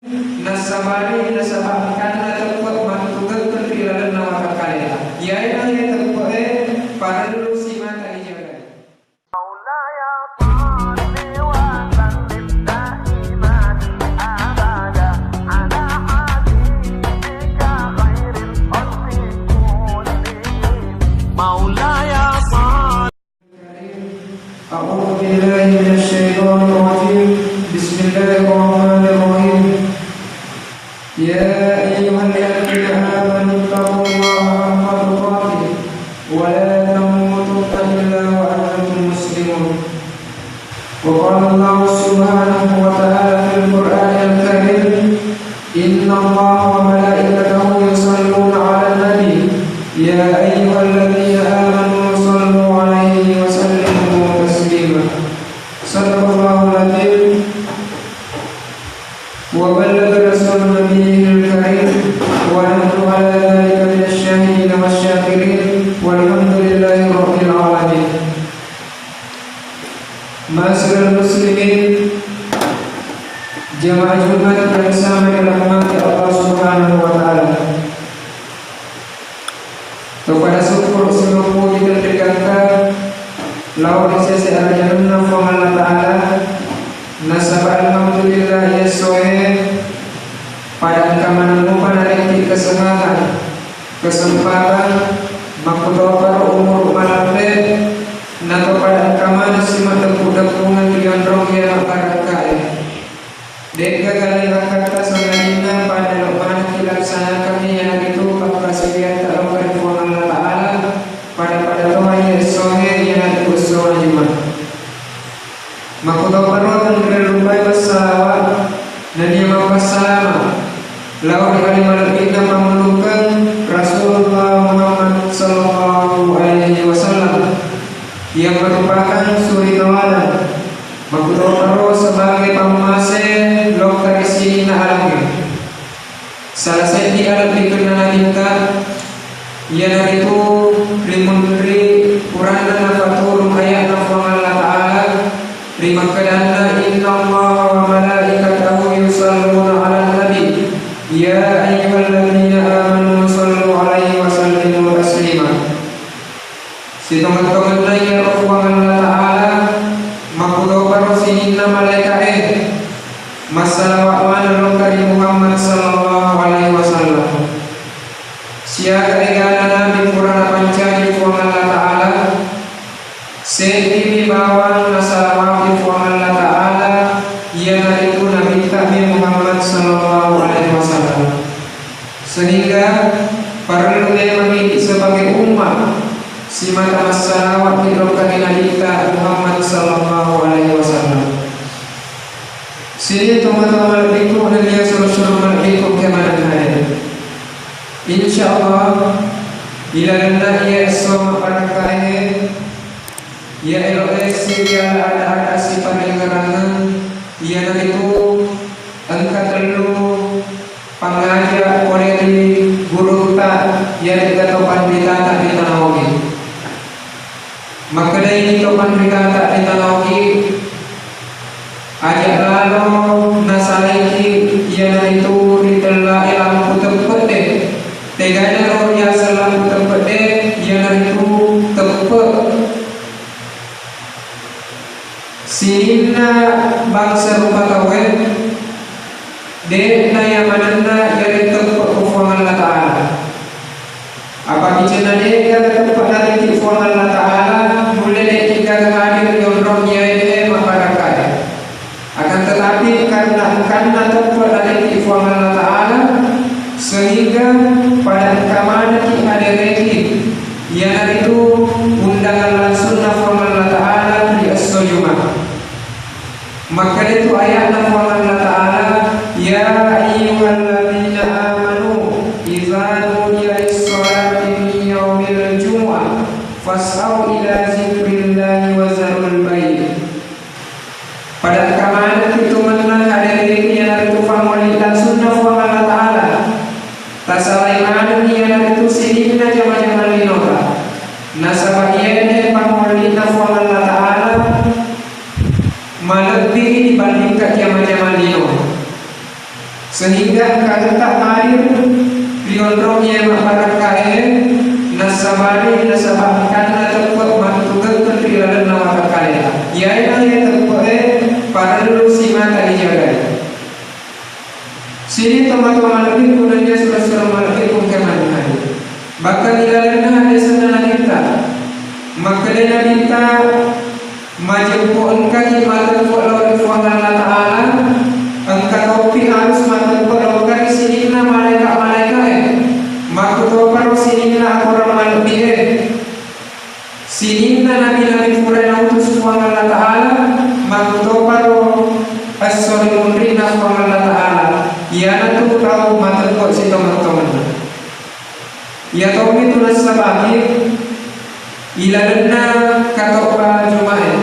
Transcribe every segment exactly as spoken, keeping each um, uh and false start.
Nasabari nasaba engkanna teppe' mattugekkeng ri lalenna watakkaleta. Iyaena iye teppe'e parellu simata ijagai. أعوذ بالله من الشيطان الرجيم. بسم الله الرحمن الرحيم. يا أيها الذين آمنوا اتقوا الله حق تقاته ولا تموتن إلا وأنتم مسلمون. وقال الله سبحانه وتعالى في القرآن الكريم: إن الله وملائكته يصلون على النبي، يا أيها الذين آمنوا صلوا عليه وسلموا تسليما. صدق الله العظيم وبلغ رسول النبي الكريم ونحن على ذلك من الشاهدين والشاكرين والحمد لله رب العالمين. Ma'asyiral muslimin, jamaah Jumat yang sangat dirahmati Allah Subhanahu wa Ta'ala. Topada syukur simupuji tenrikengka lao ri sese arajangenna Puang Allah Ta'ala, nasaba alhamdulillah, essoe pada engka maneng mupa narekki kesenangan, kesempatan, makkutoparo umuru malampe, nato pada engka maneng simaddeppu-deppungeng ri onrong iya mabbarakkae. De'gaga lain rakkatta sangadinna pada lo manekki laksanakangngi iyanaritu pakkasiwiatta lao ri Puang Allah Ta'ala, pada-pada toha iya essoe iyanaritu esso Jumat. Makkutoparo tenrellupai massalawa nennia mappassalama lao ri ale malebbinna pammulukeng Rasulullah Muhammad sallallahu alaihi wasallam, yang merupakan suri tauladan. Makkutoparo sebagai pammase lokka ri sininna alangnge. Sala seddi alebbikenna Nabitta, iyanaritu rimunri puranna napaturung aya'na Puang Allah Ta'ala, rimakkedanna, "Innallaha wa malaikatahu yusalluna 'alan nabi, ya ayyuhalladzina amanu sallu 'alaihi wa sallimu taslima." Sitongeng-tongenna iyaro Puang Allah Ta'ala, makkutoparo sininna malaeka'e massalawa maneng lokka ri Muhammad sallallahu alaihi wasallam. Siaga egana nabi pura napancaji Puang Allah Ta'ala, seddimi bawang nasalawa'i Puang Allah Ta'ala, iyanaritu Nabittami Muhammad sallallahu alaihi wasallam. Sehingga parellu memang idi sebagai umma simata massalawa ri lokka ri Nabitta Muhammad sallallahu alaihi wasallam. Sining tomatoa malebbiku nennia suro-suro malebbiku engka maneng hadir. Insya Allah, ilalenna iya esso mabbarakkae, iya elo'e siwiala ada-ada siparengerangeng, iyanaritu engka tellu pangaja pole ri gurutta, iyare'ga to panritata ri tana Ogi. Makkedai to panritata ri tana Ogi, aja lalo nasalaiki iyanaritu ritella'e lampu teppe'de. Tegainaro riaseng lampu teppe'de, iyanaritu teppe' sininna bangsa rupa tauwe, de'na iya manenna iyare teppe' ko Puang Allah Ta'ala. Apa bicenna de'gaga teppe' narekki Puang Allah Ta'ala, nulle de'ki gaga hadir ri onrong iyae mabbarakkae. Akan tetapi, karena engkanna teppe' narekki Puang Allah Ta'ala, sehingga pada engka manekki hadereki, iyanaritu undangan langsungna Puang Allah Ta'ala ri esso Jumat. Makkedatu aya'na Puang Allah Ta'ala, "Ya ayyuhalladzina amanu, idza nudiya lis-sholati min yaumil jumu'ah, fas'au ila dzikrillahi wa dzarul bai'." Pada engka manekki tu mennang hadereki iyanaritu pangolli langsungna Puang Allah Ta'ala. Tasalai Sehingga engkagetta hadir ri onrong iye mabbarakkae, nassabari nasaba engkanna teppe mattugekkeng ri lalenna watakkaleta. Iyaena iye teppe'e parellu simata ijagai. Sining tomatoa malebbiku nennia sureng-sureng malebbiku engka maneng hadir. Bahkan ilalenna haddesenna Nabitta, makkedai Nabitta, majeppu engkaki mateppe lao ri Puang Allah Ta'ala, engka toppi harus mateppe lao engka ri sininna malaeka-malaekae, makkutoparo sininna akorang malebbi'e. Sininna nabi-nabi pura nautus Puang Allah Ta'ala, makkutoparo esso ri munrinna Puang Allah Ta'ala, iyanatu tau mateppe sitongeng-tongenna. Iya tommi tu nassabaki ilalenna katobba Juma'e.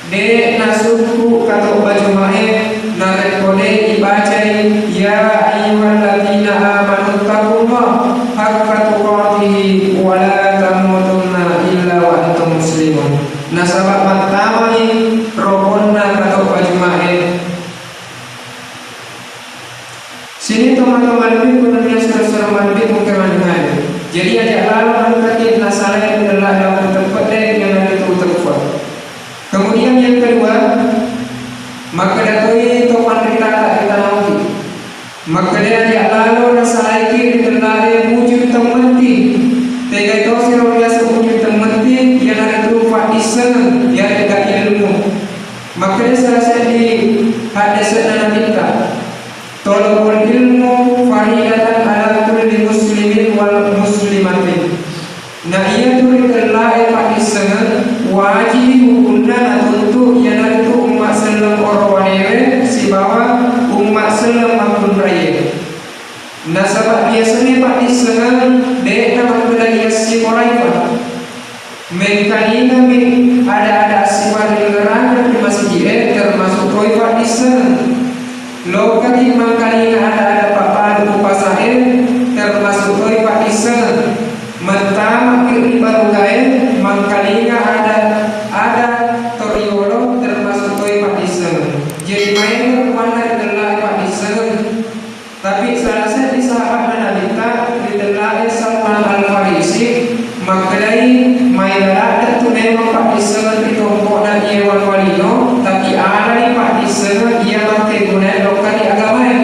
De' nasukku katobba Juma'e narekko de' ibacai, "Ya ayyuhalladzina amanu taqullaha haqqa tuqatihi wa la tamutunna illa wa antum muslimun." Nasaba mattamani rokonna katobba Juma'e. Sining tomatoa malebbiku nennia sureng-sureng malebbiku engka maneng hadir. Jadi aja' lalo engkaki nasalai ri tellae lao ri teppe de' iyanaritu teppe. Kemudian yang kedua, makkeda toi to panritata ri tana ogi. Makkeda aja' lalo nasalaiki ri tellae mujung temmetti. Tegai tosiro riaseng mujung temmetti, iyanaritu paddissengeng, iyare'ga ilmu. Makkeda sala seddi haddese'na Nabitta, "Thalabul ilmu faridatan ala kulli muslimin wal muslimatin." Na iyatu ri tellae paddissengeng wajibi hukunna natuntu iyanaritu umma selleng orowanewe sibawa umma selleng makkunraie. Nasaba biasanna paddissengeng de'na makkeda iyassikolaipa. Mengkalingami ada-ada assiparingerangeng ri masiji'e, termasuk toi paddissengeng. Lokkaki mangkalinga ada-ada pappalu ku pasae, termasuk toi paddissengeng. Mettamaki ri barugae, mangkalinga ada-ada toriolo, termasuk toi paddissengeng. Jadi maega rupanna ri tellae paddissengeng. Tapi sala seddi sahaba'na Nabitta ri tellae Salman Al-Farisi makkedai, maega ladde' tu memang paddissengeng ri tompo'na iye wali-walino, tapi alani paddissengeng iya makkegunae lokka ri agamae.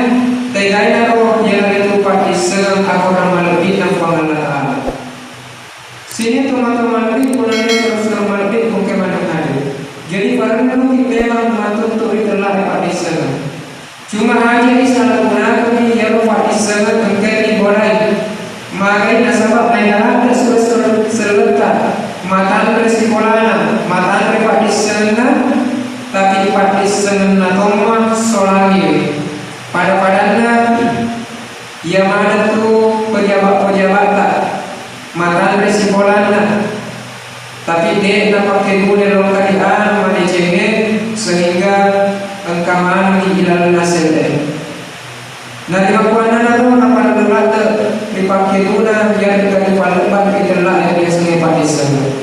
Tegainaro iyanaritu paddissengeng akorang malebbi'na Puang Allah Ta'ala. Sining tomatoa malebbiku nennia sureng-sureng malebbiku engka maneng hadir. Jadi parelluki memang matuntu ri tellae paddissengeng. Cuma aja isalahgunakanni iyaro paddissengeng engkae ribolai. Magai nasaba maega ladde' sureng-sureng selletta, matanre sikolana, matanre paddissengenna, tapi paddissengenna tomma solangiwi. Pada-padanna iya maneng tu pejabat-pejabatta, matanre sikolana, tapi de' napakkeguna lokka ri anu madecengnge, sehingga engka manenni ilalenna selle. Narimakkuannanaro naparellu ladde' ripakkeguna, iyare'ga ripallebba ri tellae riasengnge paddissengeng.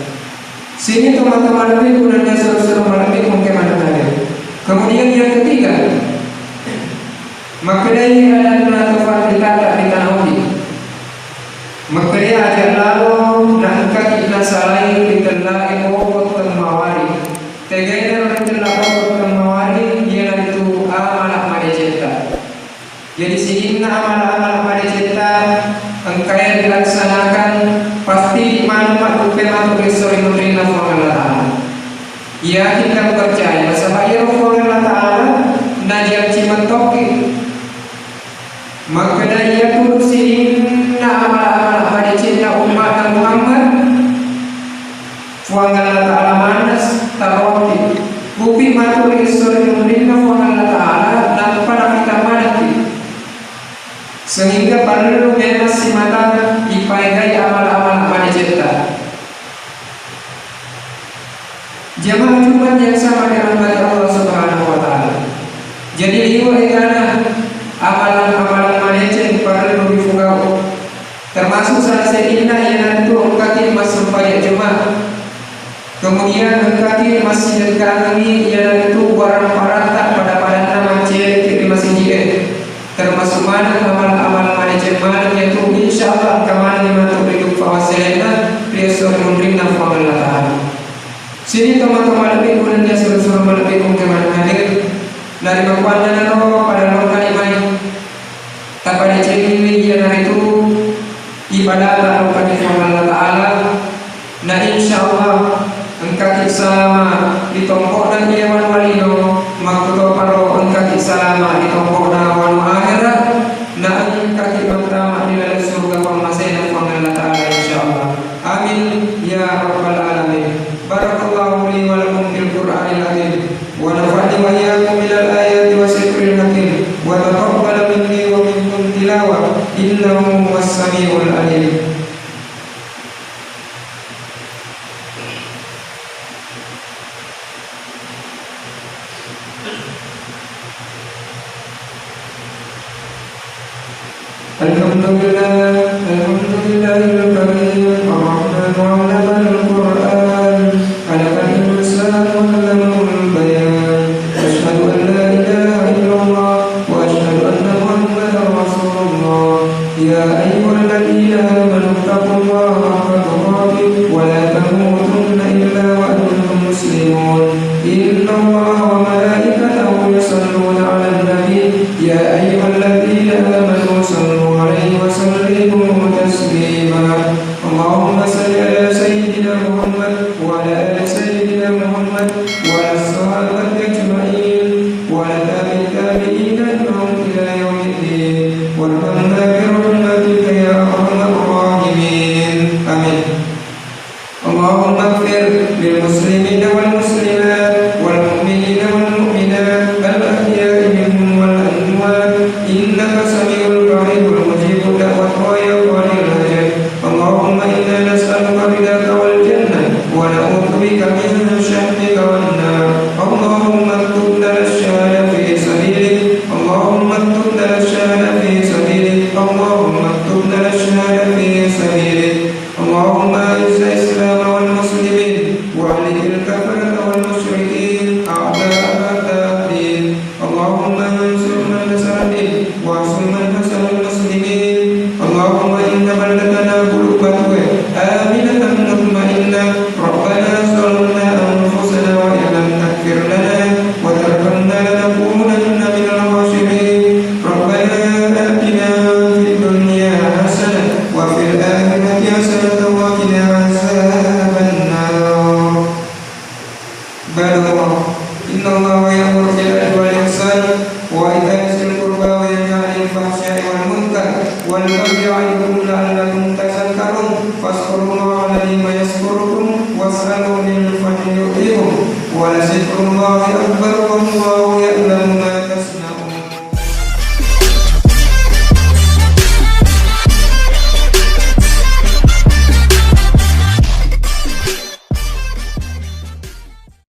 Sining tomatoa malebbiku nennia sureng-sureng malebbiku engka maneng hadir. Kemudian yang ketiga, makkedai adanna to panritata ri tana ogi. Makkedai aja' lalo naengkaki nasalai ri tellae boko temmawari. Tegainaro ri tella boko temmawari iyanaritu amala madecetta. Jadi sininna amala-amala madecetta engkae rilaksanakan pasti maneng madduppai matu ri esso ri munrinna Puang Allah Ta'ala. Yakin dan percaya, nasaba iyaro Puang Allah Ta'ala najanci mentokki. Makkeda iyatu sininna amala-amala madecenna umma'na Muhammad, Puang Allah Ta'ala maneng taroki. Kupi matu ri esso ri munrinna Puang Allah Ta'ala, nappa napita manekki. Sehingga parellu memang simata ipaegai amala-amala madecetta. Jamaah Jumat yang sama dirahmati Allah Subhanahu wa Ta'ala. Jadi, liwe' egana amalan-amalan madeceng parellu rifugau. Termasuk salah seddinna iyanaritu engkaki massempajang Jumat. Kemudian engkaki massidekkangengngi iyanaritu barang-barangta pada-padanna maccedeki ri masiji'e. Termasuk Maneng amal-amal madeceng maneng iyatu, insyaallah engka manengngi matu ri duppa wasselenna ri esso ri munrinna Puang Allah Ta'ala. Sining tomatoa malebbiku nennia suro-suro malebbiku engka maneng hadir, narimakkuannanaro pada lokkani mai tapadecengiwi iyanaritu ibadata lokkani Puang Allah Ta'ala. Na insyaallah engkaki salama ri tompo'na iya wanua lino, makkutoparo engkaki salama ri tompo'na wanua ahera, na engkaki mattama ri laleng suruga pammasena Puang Allah Ta'ala insyaallah. Amin ya rabbal alamin. Barakallahu li wa lakum fil Qur'anil azim, wa nafa'ni wa iyyakum minal ayati wa zikril hakim, wa taqabbala minni wa minkum tilawa, innahu huwas samiul alim. الحمد لله، الحمد لله الكريم الرحمن علم القرآن خلق الإنسان علمه البيان. أشهد أن لا إله إلا الله وأشهد أن محمدا رسول الله. يا أيها الذين آمنوا اتقوا الله حق تقاته ولا تموتن إلا وأنتم مسلمون. إن الله وملائكته يصلون على النبي. يا أيها الذين آمنوا صلوا عليه وسلموا تسليما. اللهم صل على سيدنا محمد وعلى آل سيدنا محمد وعلى الصحابة أجمعين وعلى تابع التابعين لهم إلى يوم الدين وارحمنا برحمتك يا أرحم الراحمين. آمين. اللهم اغفر للمسلمين والمسلمات والمؤمنين والمؤمنات الأحياء منهم والأموات إنك سميع قريب مجيب الدعوات ويا قاضي الحاجات. اللهم إنا نسألك رضاك والجنة ونعوذ بك من سخطك والنار. اللهم اكتب لنا الشهادة في سبيلك. اللهم اكتب لنا الشهادة في سبيلك. اللهم اكتب لنا الشهادة في سبيلك. اللهم أعز الإسلام والمسلمين وأذل الكفرة والمشركين أعداءك أعداء الدين. اللهم انصر من نصر الدين وانصر من نصر المسلمين. اللهم إن بلدتنا بلوغ آمنة مطمئنة. ربنا ظلمنا أنفسنا وإن لم تغفر لنا وترحمنا لنكونن من الخاسرين. ربنا آتنا في الدنيا حسنة وفي الآخرة حسنة وقنا عذاب النار. عباد الله، إن الله يأمر بالعدل والإحسان وإيتاء ذي القربى وينهى عن الفحشاء والمنكر والبغي يعظكم لعلكم تذكرون. فاذكروا الله العظيم يذكركم واسألوه من فضله يعطكم ولذكر الله أكبر